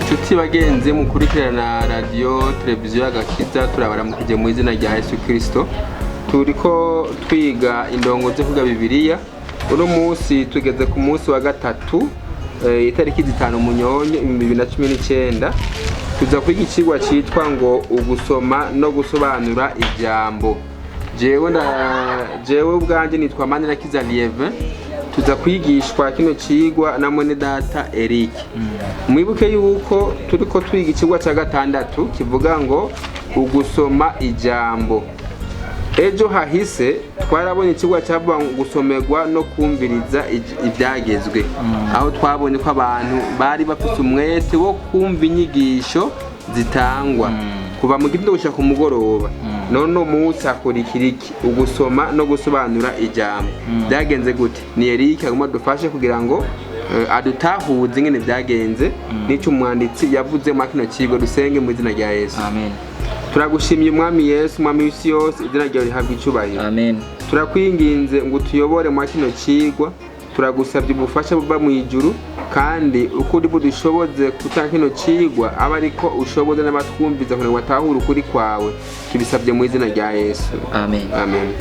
Nshuti bagenzi mukurikirana radiyo televiziyo Agakiza, turabaramukije mu izina rya Yesu Kirisito. Turiko twiga indongo zo kwiga Bibiliya. Uno munsi tugeze ku munsi wa gatatu, itariki 5 Munyonyo 2019. Tuza kwiga icigwa citwa ngo ugusoma no gusobanura ijambo. Jewe ubwanje nitwa Manirakiza Lieve. Tuza kwigishwa kino cigwa na mwene data Eric. Mwibuke yuko turiko twiga icigwa ca gatandatu kivuga ngo ugusoma ijambo. Ejo hahise twarabonye icigwa cyavuga ngo gusomerwa no kumviriza ibyagezwe, aho twabonye ko abantu bari bafise umwete wo kumva inyigisho zitangwa kuva mu gitondo gushika ku mugoroba. None uno munsi hakurikira iki? Ugusoma no gusobanura ijambo byagenze gute? Ni Eric agomba dufashe kugira ngo adutahuze ingene byagenze n'icyo umwanditsi yavuze muri kino kigo. Dusenge mu izina rya Yesu. Amen. Turagushimiye Umwami Yesu, Umwami w'isi yose, izina ryawe rihabwa icubahiro. Amen. Turakwinginze ngo utuyobore muri kino cigwa. Turagusabye ubufasha buva mu ijuru, kandi uko uri budushoboze gutanga kino cigwa aba ariko ushoboze n'abatwumviza kugira ngo batahure ukuri kwawe. Tubisabye mu izina rya Yesu. Amen. Amen.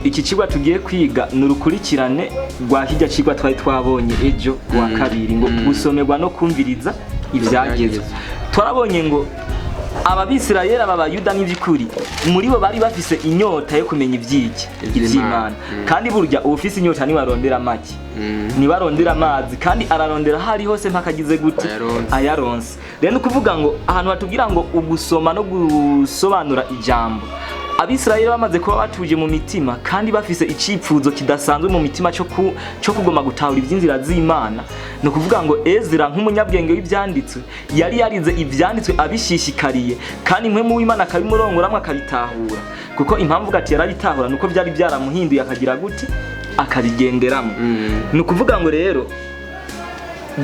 Iki cigwa tugiye kwiga ni urukurikirane rwa kirya cigwa twari twabonye ejo kuwa kabiri, ngo gusomerwa no kumviriza ivyagezwe. Twarabonye ngo Ababisirayeli, aba Bayuda, n'ivy'ukuri muri bo bari bafise inyota yo kumenya ivy'iki? Ivy'Imana. Ivy'Imana. Kandi burya uwufise inyota niwe arondera make, niwe arondera amazi, kandi ararondera aho ari hose mpaka agize gute? Ayaronse. Ayaronse. Rero ni ukuvuga ngo ahantu batubwira ngo ugusoma no gusobanura ijambo, Abisirayeli bamaze kuba batuje mu mitima kandi bafise icipfuzo kidasanzwe mu mitima cyo kugoma gutahura ivy'inzira z'Imana. Ni ukuvuga ngo Ezra nk'umunyabwenge w'ivyanditswe yari yarize ivyanditswe abishishikariye, kandi mpwemu w'Imana akabimurongoramwo akabitahura, kuko impamvu gati yarabitahura nuko byari byaramuhinduye, akagira gute? Akabigenderamo. Ni ukuvuga ngo rero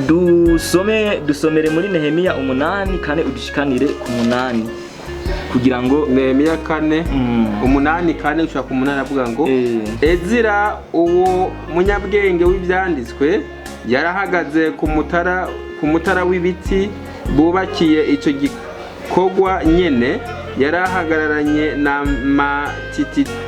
dusome, dusomere muri Nehemiya 8:4, udushikanire ku 8, kugira ngo Nehemiya 4, 8:4 gushika ku 8, avuga ngo: Ezira uwo munyabwenge w'ivyanditswe yarahagaze ku mutara w'ibiti bubakiye ico gikorwa nyene. Yarahagararanye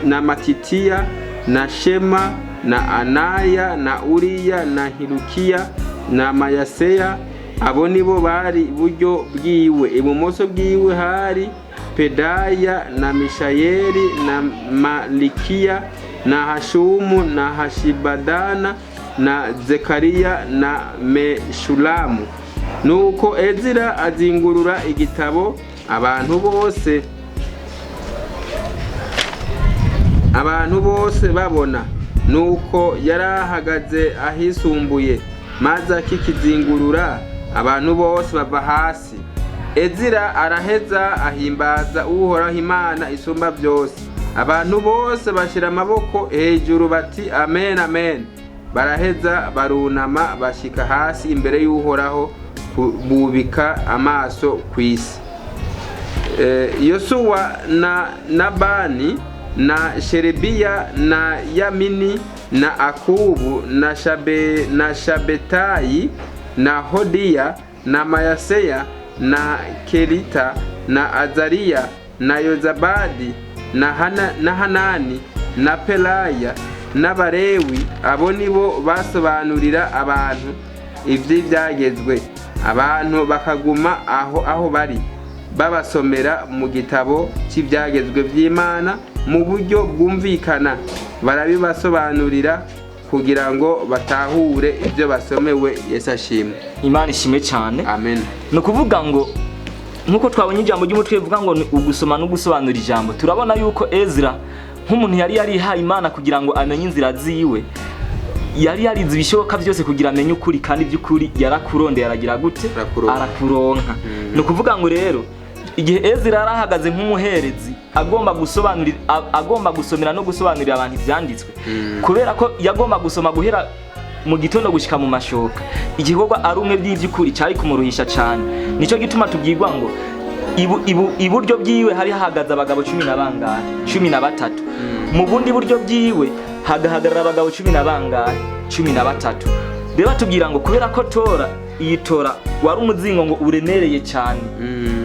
na Matitiya na Shema na Anaya na Uriya na Hilukiya na Mayaseya. Abo nibo bari iburyo bwiwe. Ibumoso bwiwe hari Pedaya na Mishayeli na Malikiya na Hashumu na Hashibadana na Zekariya na Meshulamu. Nuko Ezira azingurura igitabo, abantu bose babona. Nuko yarahagaze ahisumbuye, maze akikizingurura abantu bose bava hasi. Ezira araheza ahimbaza Uhoraho Imana isumba byose. Abantu bose bashyira amaboko hejuru bati: "Amen, amen." Baraheza barunama bashika hasi imbere y'Uhoraho, bubika amaso ku isi. Yosuwa na Nabani na Sherebiya na Yamini na Akubu na Shabetayi na Hodiya na Mayaseya na Kerita na Azariya na Yozabadi na Hanani na Pelaya n'Abarewi, abo nibo basobanurira abantu ivy'ivyagezwe, abantu bakaguma aho bari, babasomera mu gitabo cy'ibyagezwe by'Imana mu buryo bwumvikana, barabibasobanurira kugira ngo batahure ibyo basomewe. Yesu ashimwe. Imana ishimwe cyane. Amen. Ni ukuvuga ngo nk'uko twabonye ijambo ry'umutwe rivuga ngo ni ugusoma no gusobanura ijambo, turabona yuko Ezra nk'umuntu yari yarihaye Imana kugira ngo amenye inzira ziwe, yari yarize ibishoboka byose kugira amenye ukuri, kandi by'ukuri yarakurondeye, aragira gute? Arakuronka. Arakuronka. Ni ukuvuga ngo rero igihe Ezra yari ahagaze nk'umuherezi agomba gusomera no gusobanurira abantu ivyanditswe, kubera ko yagomba gusoma guhera mu gitondo gushika mu mashoka, igikorwa ari umwe by'ivy'ukuri cari kumuruhisha cane. Nico gituma tubwirwa ngo iburyo bwiwe hari hahagaze abagabo cumi na bangahe? 13. Mu bundi buryo bwiwe hagahagarara abagabo cumi na bangahe? 13. Rero batubwira ngo kubera ko Tora iyi Tora wari umuzingo ngo uremereye cyane.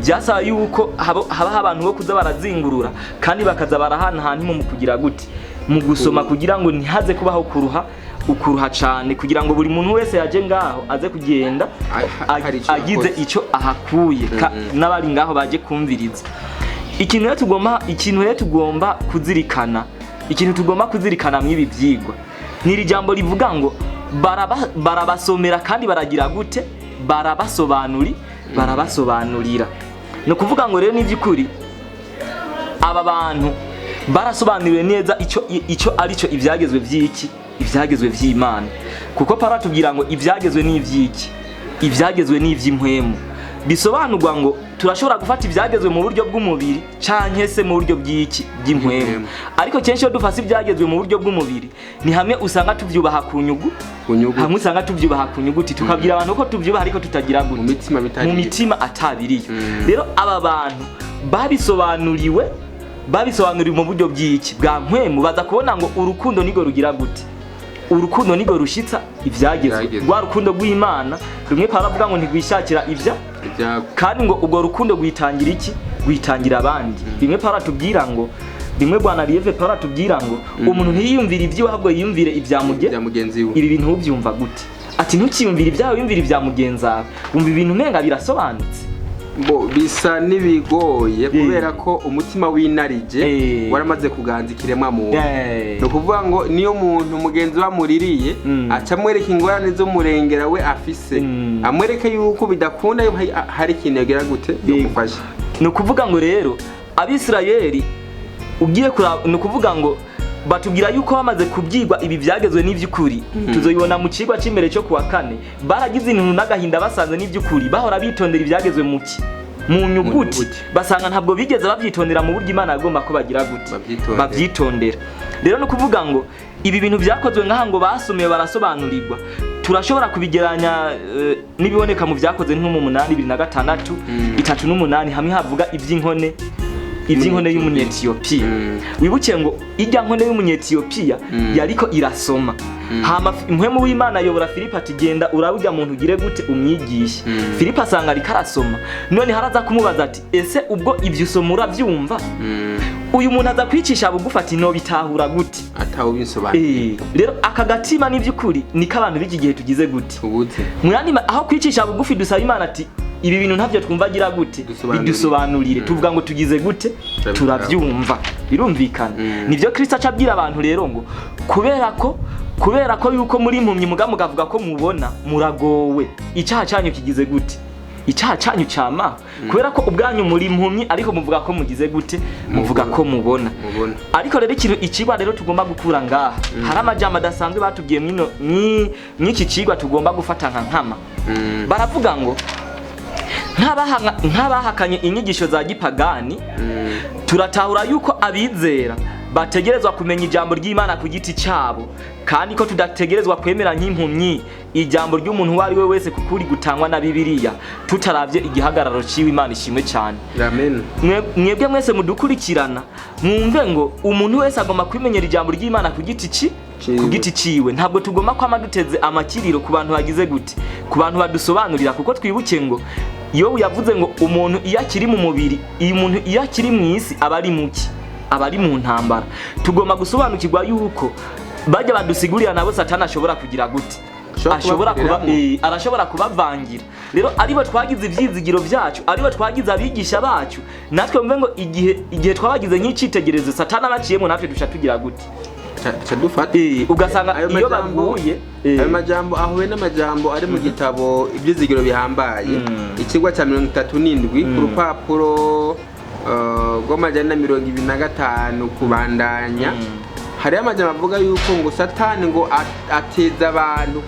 Byasaba yuko habaho abantu bo kuza barazingurura kandi bakaza barahanahana mu kugira gute, mu gusoma, kugira ngo ntihaze kubaho kuruha, ukuruha cyane, kugira ngo buri muntu wese yaje ngaho aze kugenda hari ico agize yakoze. icyo ahakuye, n'abari ngaho baje kumviriza. Ikintu rero tugomba kuzirikana, ikintu tugomba kuzirikana mw'ibi byigwa ni iri jambo rivuga ngo barabasomera kandi baragira gute, barabasobanurira. Ni ukuvuga ngo rero n'iby'ukuri aba bantu barasobanuriwe neza icyo ari cyo ibyagezwe by'iki, ibyagezwe by'Imana, kuko Pawulo atubwira ngo ibyagezwe ni iby'iki, ibyagezwe ni iby'impwemu. Bisobanurwa ngo turashobora gufata ibyagezwe mu buryo bw'umubiri canke se mu buryo bw'iki, bw'impwemu. Bw'impwemu. Ariko kenshi iyo dufase ibyagezwe mu buryo bw'umubiri ni hamwe usanga tuvyubaha ku nyugu Ku nyuguti. Hamwe usanga tuvyubaha ku nyuguti, tukabwira abantu ko tuvyubaha ariko tutagira gute, Mu mitima bitariyo. Mu mitima atabiriyo. Rero aba bantu babisobanuriwe mu buryo bw'iki, bwa mpwemu, baza kubona ngo urukundo nigo rugira gute, urukundo nigo rushitsa ivyagezwe. Ivyagezwe. Rwa rukundo rw'Imana rumwe Pawulo avuga ngo ntigwishakira ibya Ibyago. kandi ngo urwo rukundo rwitangira iki, rwitangira abandi. Rimwe Pawulo atubwira ngo, rimwe bwana Lieve, Pawulo atubwira ngo umuntu ntiyiyumvire iby'iwe ahubwo yiyumvire ibya muge Bya mugenzi we. Ibi bintu ubyumva gute? Ati ntukiyumvire ibyawe, wiyumvire ibya mugenzi wawe. Wumva ibintu umenga birasobanutse. Bo bisa n'ibigoye kubera ko umutima w'inarije waramaze kuganza ikiremwa muntu. Ni ukuvuga ngo niyo muntu mugenzi we amuririye, aca amwereka ingorane z'umurengera we afise, amwereke yuko bidakunda yuko hari ikintu yagira gute yomufasha. Ni ukuvuga ngo rero Abisirayeli ugiye kuraba, ni ukuvuga ngo batubwira yuko bamaze kubyigwa ibi byagezwe n'iby'ukuri, tuzoyibona mu cigwa cy'imbere cyo kuwa kane, baragize intuntu n'agahinda basanze n'iby'ukuri bahora bitondera ibyagezwe mu ki, mu nyuguti, nyuguti. Basanga ntabwo bigeze babyitondera mu buryo Imana yagomba ko bagira gute, Babyitondera. Babyitondera. Rero ni ukuvuga ngo ibi bintu byakozwe ngaha ngo basumiwe barasobanurirwa, turashobora kubigeranya n'ibiboneka mu Byakoze nko mu 8, 26, 38, hamwe havuga iby'inkone y'Umunyetiyopiya. Wibuke ngo ijya nkone y'Umunyetiyopiya yariko irasoma, hama impwemu w'Imana ayobora Filipo ati genda urabe ujya muntu ugire gute, umwigishe. Filipo asanga ariko arasoma, none haraza kumubaza ati ese ubwo ibyo usoma urabyumva? Uyu muntu aza kwicisha bugufi ati nobitahura gute Atawe ubinsobanuriye. Rero aka gatima n'iby'ukuri niko abantu b'iki gihe tugize gute, Tubuze. mu yandi aho kwicisha bugufi dusaba Imana ati ibi bintu ntabyo twumva, agira gute, Dusobanurire. Bidusobanurire. Tuvuga ngo tugize gute, turabyumva, birumvikana. Nibyo Kristo aca abwira abantu rero ngo kubera ko yuko muri impumyi muga mukavuga ko mubona, muragowe, icyaha cyanyu kigize gute, icyaha cyanyu cyama, kubera ko ubwanyu muri impumyi ariko muvuga ko mugize gute, muvuga ko mubona. Mubona. Ariko rero ikintu ikigwa rero tugomba gukura ngaha, hari amajambo adasanzwe batubwiye mw'iki cigwa tugomba gufata nka nkama. Baravuga ngo nk'abahakanye inyigisho za gipagani, turatahura yuko abizera bategerezwa kumenya ijambo ry'Imana ku giti cyabo, kandi ko tudategerezwa kwemera nk'impumyi ijambo ry'umuntu uwo ari we wese kuko uri gutangwa na Bibiliya tutaravye igihagararo ciwe. Imana ishimwe cyane. Amen. Mwebwe mwese mudukurikirana, mwumve ngo umuntu wese agomba kwimenyera ijambo ry'Imana ku giti ci Ciwe. ku giti ciwe. Ntabwo tugomba kwama duteze amakiriro ku bantu bagize gute, ku bantu badusobanurira, kuko twibuke ngo Yobu yavuze ngo umuntu iyo akiri mu mubiri, iyo umuntu iyo akiri mu isi aba ari muki, aba ari mu ntambara. Tugomba gusobanukirwa yuko bajya badusigurira nabo Satani ashobora kugira gute, Ashobora ashobora kuba kubakoreramo. arashobora kubavangira. Rero aribo twagize ivyizigiro vyacu, aribo twagize abigisha bacu, natwe mve ngo igihe twabagize nk'icitegererezo, Satani abaciyemo natwe duca tugira gute? Ca dufata. Ugasanga Ayo iyo majambo baguye ayo majambo ahuye n'amajambo ari mu gitabo Ibyizigiro Bihambaye, ikigwa cya 37, ku rupapuro rw'125 kubandanya. Hariho amajambo avuga yuko ngo Satani ngo ateza abantu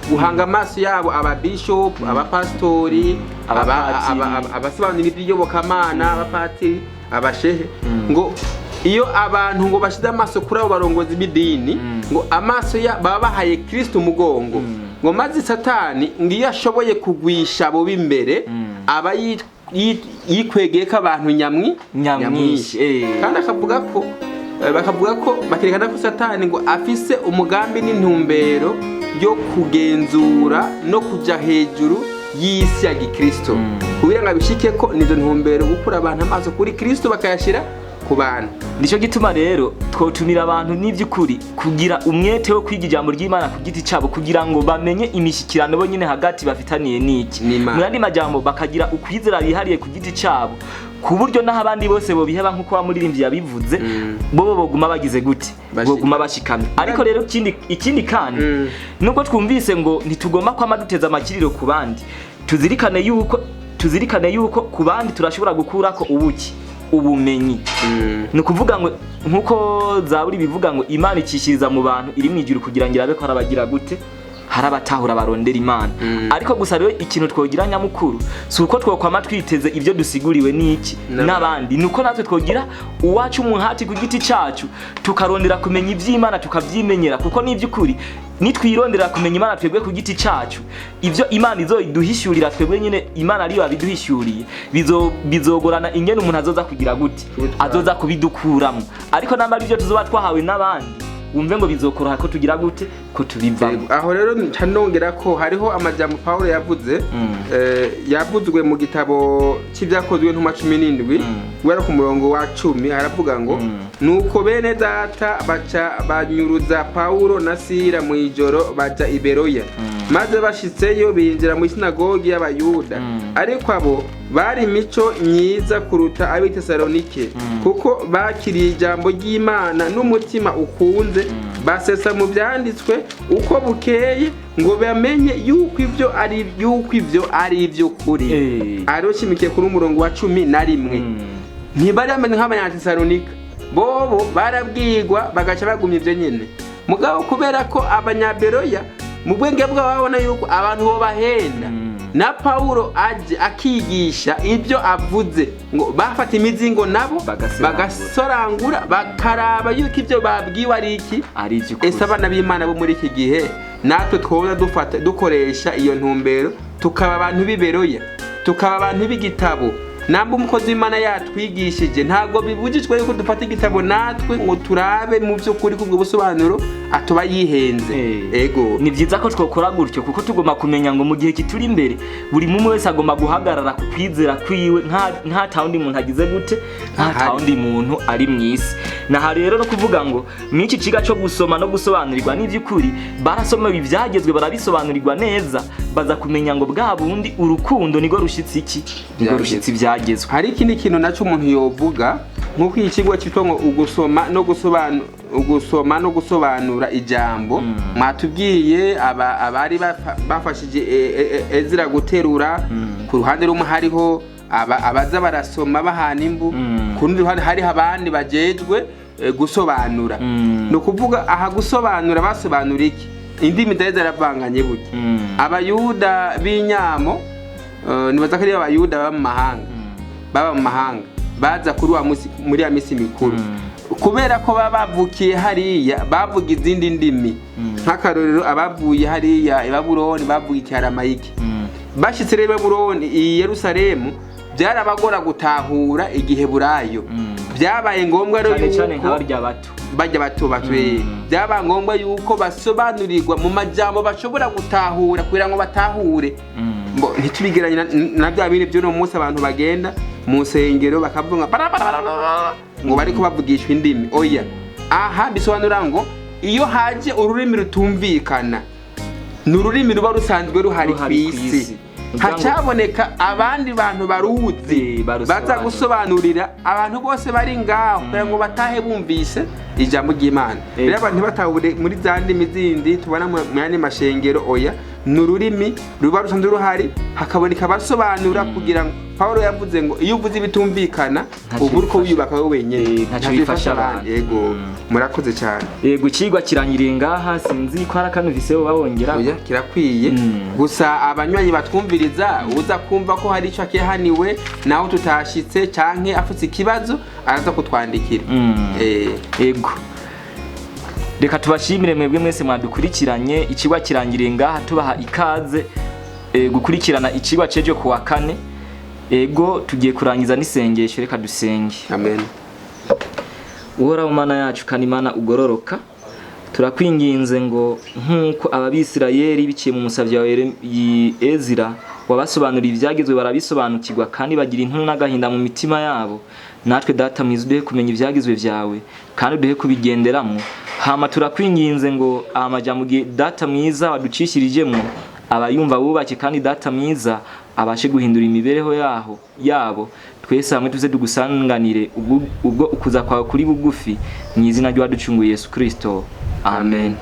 guhanga amaso yabo ababishopu, abapasitori, Abapatiri. abasobanura iby'iyobokamana, abapatiri, abashehe, ngo iyo abantu ngo bashize amaso kuri abo barongozi b'idini, ngo amaso ya baba bahaye Kristo umugongo, ngo maze Satani ngo iyo ashoboye kugwisha abo b'imbere aba yikwegeye ko abantu Nyamwinshi, Kandi akavuga ko bakavuga ko bakerekana ko Satani ngo afise umugambi n'intumbero. yo kugenzura no kujya hejuru y'isi ya gikristo. Kugira ngo abishike ko nizo ntumbero, gukura abantu amaso kuri Kristo bakayashyira ku bantu. Nicyo gituma rero twotumira abantu n'iby'ukuri kugira umwete wo kwiga ijambo ry'Imana ku giti cyabo, kugira ngo bamenye imishyikirano bo nyine hagati bafitaniye n'iki, N'Imana. Mu yandi majambo, bakagira ukwizera bihariye ku giti cyabo, ku buryo n'aho abandi bose bobiheba, nk'uko wa muririmbyi yabivuze, bo boguma bagize gute? Boguma bashikamye. Ariko rero ikindi kandi, nubwo twumvise ngo ntitugomba kwama duteza amakiriro ku bandi, tuzirikane yuko ku bandi turashobora gukurako ubuki ubumenyi. Ni ukuvuga ngo nk'uko Zaburi bivuga ngo Imana ikishiriza mu bantu iri mu ijuru kugira ngo irabe ko hari abagira gute, hari abatahura barondera Imana. Ariko gusa rero ikintu twogira nyamukuru si uko twokwama twiteze ibyo dusiguriwe n'iki n'abandi, ni uko natwe twogira uwacu umuhati ku giti cyacu, tukarondera kumenya iby'Imana, tukabyimenyera, kuko n'iby'ukuri nitwirondera kumenya Imana twebwe ku giti cyacu, ibyo Imana izoduhishurira twebwe nyine, Imana ariyo yabiduhishuriye, bizogorana ingene umuntu azoza kugira gute, Kubitwara. azoza kubidukuramo. Ariko namba ari byo tuzoba twahawe n'abandi, wumve ngo bizokoroha ko tugira gute, ko tubivamo. Yego, aho rero nca nongera ko hariho amajambo Pawulo yavuze, yavuzwe mu gitabo cy'Ibyakozwe ntumwa 17, guhera ku murongo wa 10, aravuga ngo: "Nuko bene data baca banyuruza Pawulo na Sila mu ijoro, baja i Beroya. Maze bashitseyo binjira mu sinagogi y'Abayuda. Ariko abo bari imico myiza kuruta ab'i Tesalonike, kuko bakiriye ijambo ry'Imana n'umutima ukunze, basesa mu byanditswe uko bukeye ngo bamenye yuko ibyo ari iby'ukuri." Ariho shimikiye kuri umurongo wa 11. Ntibari bameze nk'Abanyatesalonika, bobo barabwirwa bagaca bagumya ibyo nyine. Mugabo kubera ko Abanyaberoya mu bwenge bwabo babona yuko abantu bo bahenda, na Pawulo aje akigisha ibyo avuze, ngo bafata imizingo nabo bagasorangura. Bagasorangura, bakaraba yuko ibyo babwiwe ari iki, ari iby'ukuri. Ese abana b'Imana bo muri iki gihe natwe twoza dufata dukoresha iyo ntumbero, tukaba abantu b'iberoya, tukaba abantu b'igitabo? Namba umukozi w'Imana yatwigishije, ntabwo bibujijwe yuko dufata igitabo natwe ngo turabe mu by'ukuri kubwo busobanuro atuba yihenze. Ego. Ni byiza ko twokora gutyo, kuko tugomba kumenya ngo mu gihe kituri imbere buri mumwe wese agomba guhagarara ku kwizera kwiwe, nta tawundi muntu agize gute, nta Ahari. tawundi muntu ari mu isi. Naha rero no kuvuga ngo mw'iki kiga cyo gusoma no gusobanurirwa, n'iby'ukuri barasomewe ibyagezwe, barabisobanurirwa neza, baza kumenya ngo bwa bundi urukundo nirwo rushitse iki, nirwo rushitse ibyagezwe. Hari ikindi kintu nacyo umuntu yovuga, nk'uko iki kigo cyitwa ngo ugusoma no gusobanura ijambo. Mwatubwiye abari bafashije Ezira guterura. Ku ruhande rumwe hariho abaza barasoma bahana imbu, ku rundi ruhande hariho abandi bajejwe gusobanura. Ni ukuvuga aha gusobanura basobanura iki? Indimi zari zaravanganye burya. Abayuda b'inyamo, nibaza ko ari Abayuda baba mu mahanga, baba mu mahanga baza kuri wa musi, muri ya misi mikuru, kubera ko baba bavukiye hariya bavuga izindi ndimi. Nk'akarorero, abavuye hariya i Babuloni bavuga Icyaramayiki. Bashitse rero i Babuloni, i Yerusalemu, byarabagora gutahura Igiheburayo. Byabaye ngombwa rero cyane cyane yuko nk'abarya bato, bajya bato bato, byabaye ngombwa yuko basobanurirwa mu majambo bashobora gutahura kugira ngo batahure. Ntitubigeranye na bya bindi by'uno munsi, abantu bagenda mu nsengero bakavuga bara bara bara bara, ngo bariko bavugishwa indimi. Oya, aha bisobanura ngo iyo haje ururimi rutumvikana, ni ururimi ruba rusanzwe ruhari ku Ruhari isi, kw'isi. hacaboneka abandi bantu baruzi, Barusobanura. baza gusobanurira abantu bose bari ngaho kugira ngo batahe bumvise ijambo ry'Imana. Rero abantu ntibatahure muri za ndimi zindi tubona mu yandi mashengero. Oya, ni ururimi ruba rusanzwe ruhari, hakaboneka abasobanura, kugira ngo Pawulo yavuze ngo iyo uvuze ibitumvikana, Ntacyo uba uriko bifasha. wiyubaka wowe wenyine, Ntacyo bifasha abantu. Yego, murakoze cyane. Yego, ikigwa kirangiriye ngaha. Sinzi ko hari akantu ufise babongera. Oya, kirakwiye. Gusa abanywanyi batwumviriza, uza kumva ko hari icyo akehaniwe naho tutashitse canke afite ikibazo, araza kutwandikira. Yego, reka tubashimire mwebwe mwese mwadukurikiranye. Ikigwa kirangiriye ngaha, tubaha ikaze gukurikirana ikigwa cejo kuwa kane. Ego, tugiye kurangiza n'isengesho. Reka dusenge. Amen. Uhoraho Mana yacu kandi Imana ugororoka, Turakwinginze ngo nk'uko ababisirayeli biciye mu musavyi wawe Ezira wabasobanuriye ivyagezwe barabisobanukirwa kandi bagira intuntu n'agahinda mu mitima yabo, natwe Data mwiza uduhe kumenya ivyagezwe vyawe kandi uduhe kubigenderamo. Hama turakwinginze ngo amajambo Data mwiza waducishirijemwo abayumva bubake, kandi Data mwiza abashe guhindura imibereho yaho yabo. Twese hamwe tuze tugusanganire ubwo ukuza kwawe kuri bugufi, mu izina ry'uwaducunguye Yesu Kristo, amen.